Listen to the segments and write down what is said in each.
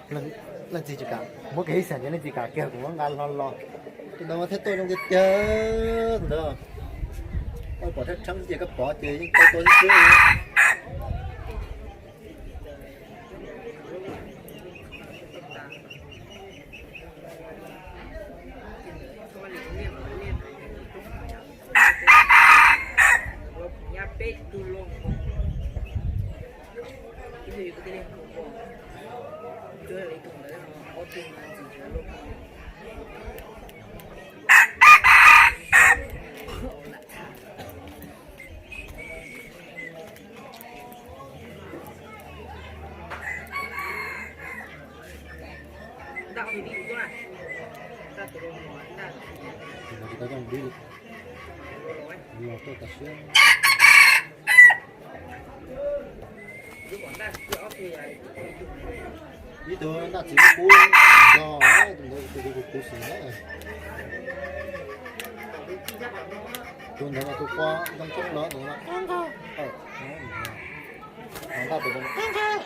Leej txiv tsis kam, muab kiag ib xees ces leej txiv kam kiag, kuv muab nqa hlo los. Tus ntawd mas thiaj tuaj zoo tiag tiag tus ntawd. Koj pom thaj tsheeb ces koj pom ces yeej tau tua xwb. Tsis tau coj mus dib li. Los tuaj tas siab. Ib tug ntaj txiv muab kub nrog tus ntawd, tus kuv kuv xwm na. Tus ntawd mas tus pog ntoo coob los tus no qab nqaj. Ntaj tus no qab nqaj.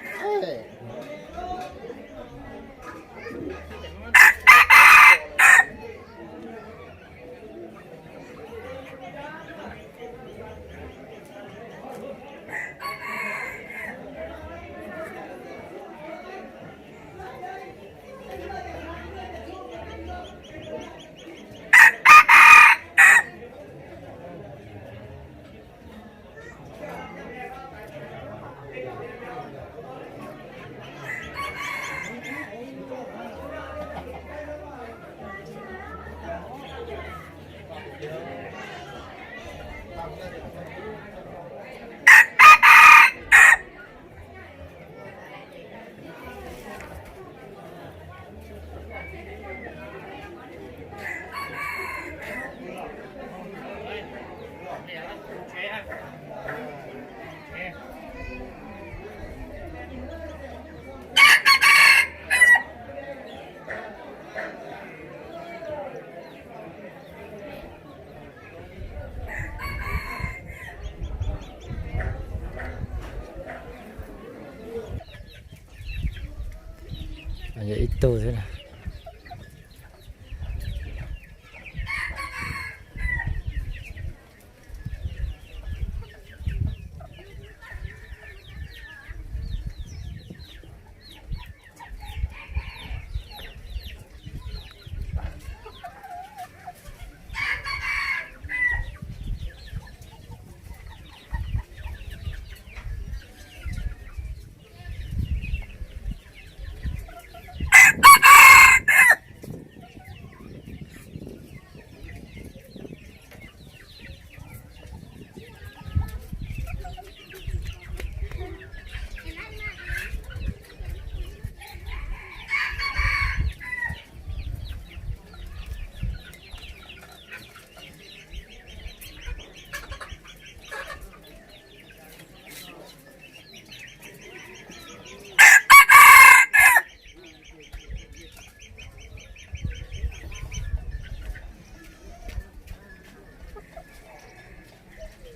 Yog ib tug xwb na.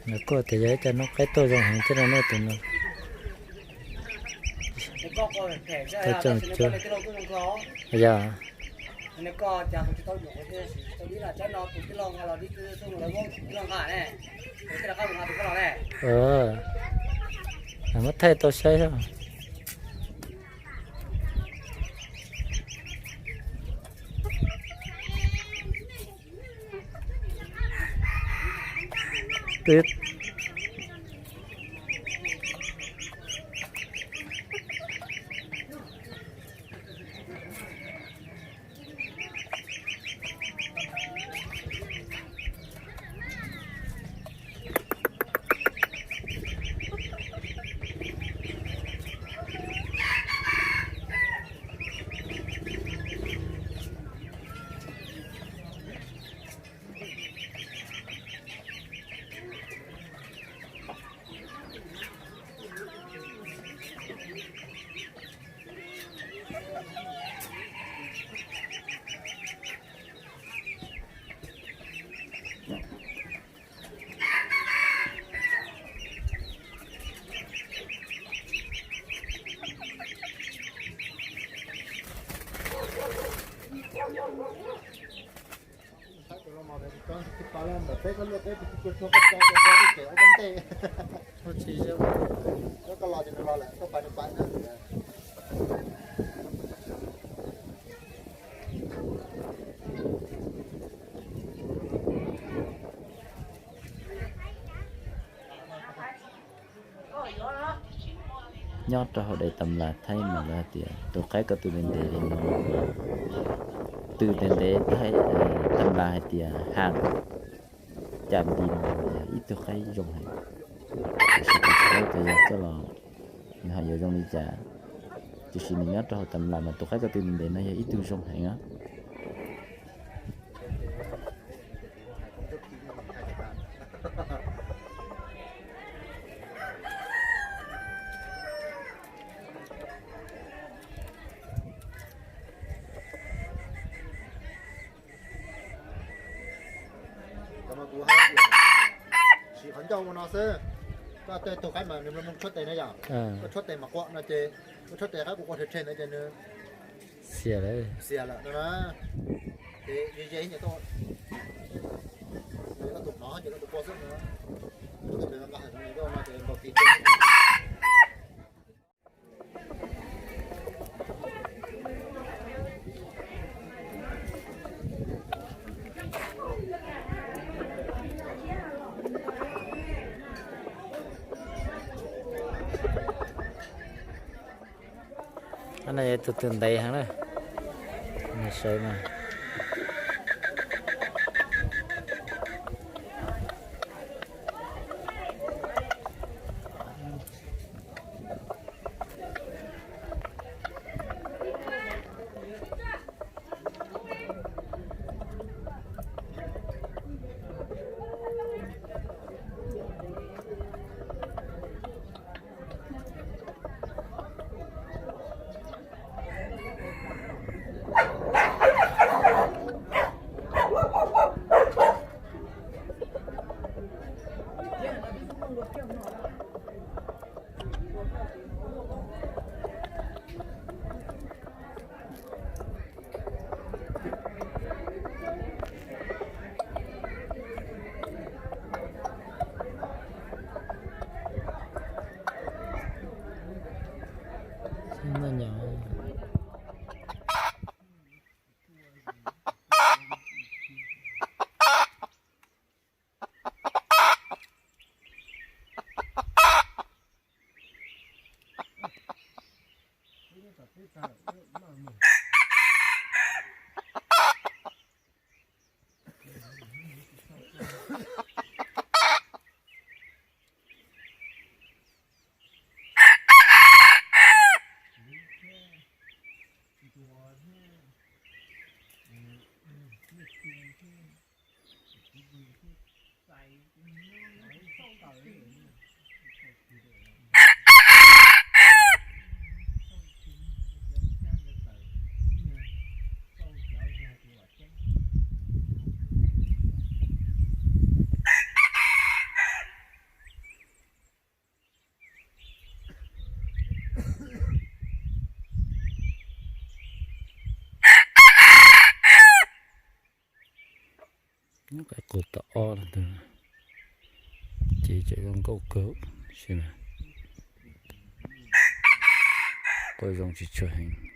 Nws kuj tias yog ib co noob qaib tuaj zoo heev thiab no nej tus no. Tau coj mus cuag. Yog. Muab thaij tau saib. Nyob rau hauv daim tam las Thaib mas lawv hais tias tus qaib ko tw ntev ntev li no, tw ntev ntev Thaib, tam las hais tias hàng, cam nti no yog ib tug qaib zoo heev. Tiam sis kuv tsis paub tias yog coj los nws ho yuav zoo li cas, tiam sis nws nyob rau hauv tam las mas tus qaib ko tw ntev ntev no yog ib tug zoo heev os. Siv qhov ncauj ua no xwb. Koj tej tug qaib mas nws mloog tshuab tes na yom, koj tshuab tes mas quaj no ces, koj tshuab tes qaib quaj quaj rhe rhe ntawd ces nws xiam lawm, xiam lawm no na. Ces ze ze ib nyuag tuaj, koj tus hnov ces koj tus quaj xwb no. Koj tus nqa hais zoo li koj no ces ntaus tis. Tus twg ntev heev na, sawv mas. Nyob qis qus tom ob no, ces tseem zoo nkauj kawg, quaj zoo tsis tshua heev.